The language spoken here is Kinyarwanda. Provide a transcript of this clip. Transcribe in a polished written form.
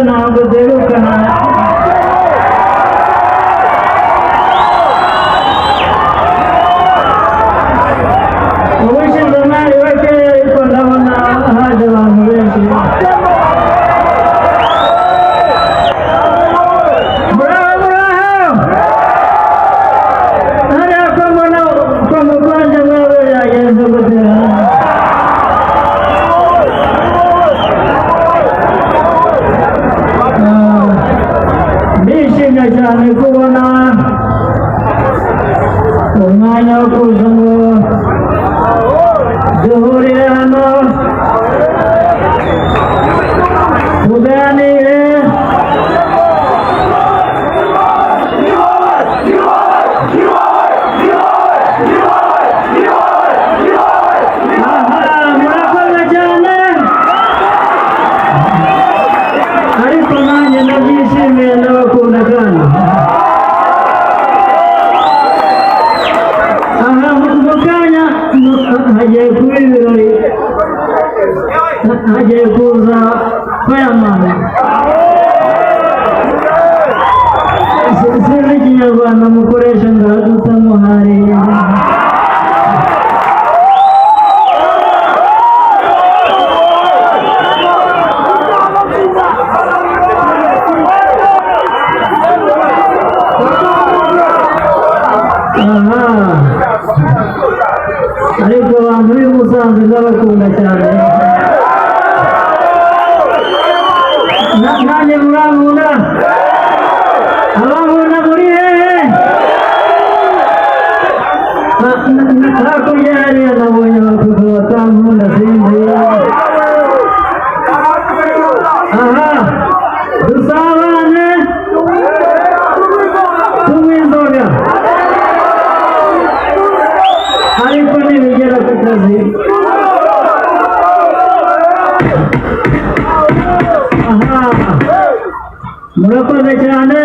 Ntabwo duherukana. Ubushize mwari bakeya, ariko ndabona haje abantu benshi. Muraho, muraho. Hariya ko mbona ko mukonje, mwaba byagenze gute? Ndishimye cyane kubona umwanya wo kuza ngo duhurire hano tuganire. Aha, murakoze cyane, ariko nanjye ndabyishimiye, ndabakunda. Kandi aha mu kanya hagiye kuba ibirori, hagiye kuza fireman. Sinzi Ikinyarwanda mukoresha, ngaradutamuhari. Aha, ariko abantu b'i Musanze ndabakunda cyane. Nanjye murankunda? Abankunda muri hehe? Hakurya hariya nabonye abakuku batankunda, sinzi. Aha, dusabane, tunywe inzoga, ariko nibigera ku kazi. Aha, murakoze cyane.